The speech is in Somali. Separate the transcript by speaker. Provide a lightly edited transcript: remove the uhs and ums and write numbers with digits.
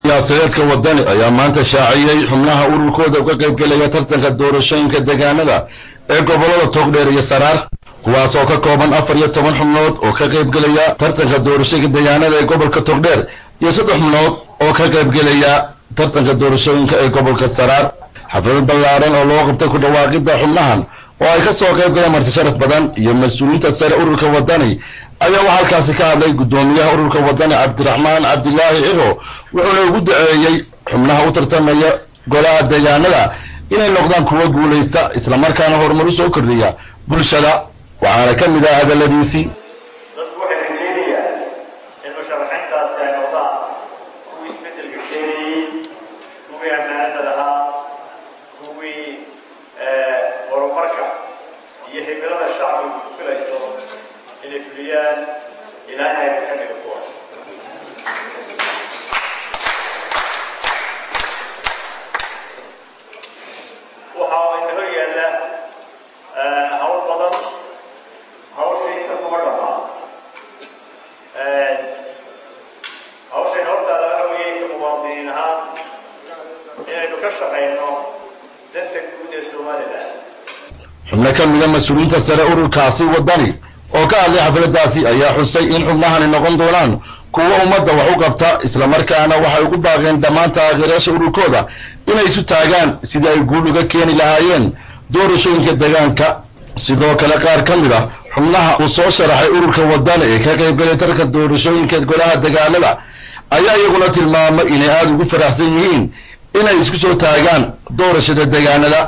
Speaker 1: Siyaasadeedka Wadani ayaa maanta shaaciyey xubnaha ururkooda uga qaybgelaya tartanka doorashooyinka deegaanada ee gobolada Togdheer iyo Saraar, kuwaas oo ka kooban 14 xubnood oo ka qaybgelaya tartanka doorashooyinka deegaanada ee gobolka Togdheer iyo 3 xubnood oo ka qaybgelaya tartanka doorashooyinka ee gobolka Saraar. Xaflad ballaaran oo loo qabtay ku dhawaaqidda xubnahan oo ay ka soo qayb galeen marti sharaf badan iyo mas-uuliyiinta sare ururka Wadani ayaa waxaa halkaasi ka hadlay guddoomiyaha ururka Wadani, Cabdiraxmaan Cabdilaahi Ciro, wuxuuna ugu duceeyey xubnaha u tartamaya golaha deegaanada inay noqdaan kuwa guulaysta, islamarkaana horumar u soo kordhiya bulshada. Waxaana ka mid ah hadaladiisii:
Speaker 2: Dadku waxay rajeynayaan in musharaxiintaasi ay noqdaan kuwii isbeddelka keenayey, kuwii ammaanada lahaa, kuwii horumarka iyo himilada shacbigu ku filayso inay fuliyaan. Ilaahna ayna ka dhigo kuwa. Waxaa ina hor yaalla hawl badan. Hawsha inta kuma dhammaa. Hawshayna hortaada waxa weeye, ka muwaadiniin ahaan, inaynu ka shaqayno danta guud ee Somaliland.
Speaker 1: Xubno ka mida mas-uuliyiinta sare ururkaasi Wadani oo ka hadlay xafladaasi ayaa xusay in xubnahani noqon doonaan kuwo ummadda wax u qabta, islamarkaana waxay ugu baaqeen dhammaan taageerayaasha ururkooda inay isu taagaan sidii ay guul uga keeni lahaayeen doorashooyinka deegaanka. Sidoo kale, qaar ka mid ah xubnaha uu soo sharaxay ururka Wadani ee ka qaybgalay tarka doorashooyinka golaha deegaanada ayaa iyaguna tilmaamay inay aada ugu faraxsan yihiin inay isku soo taagaan doorashada deegaanada.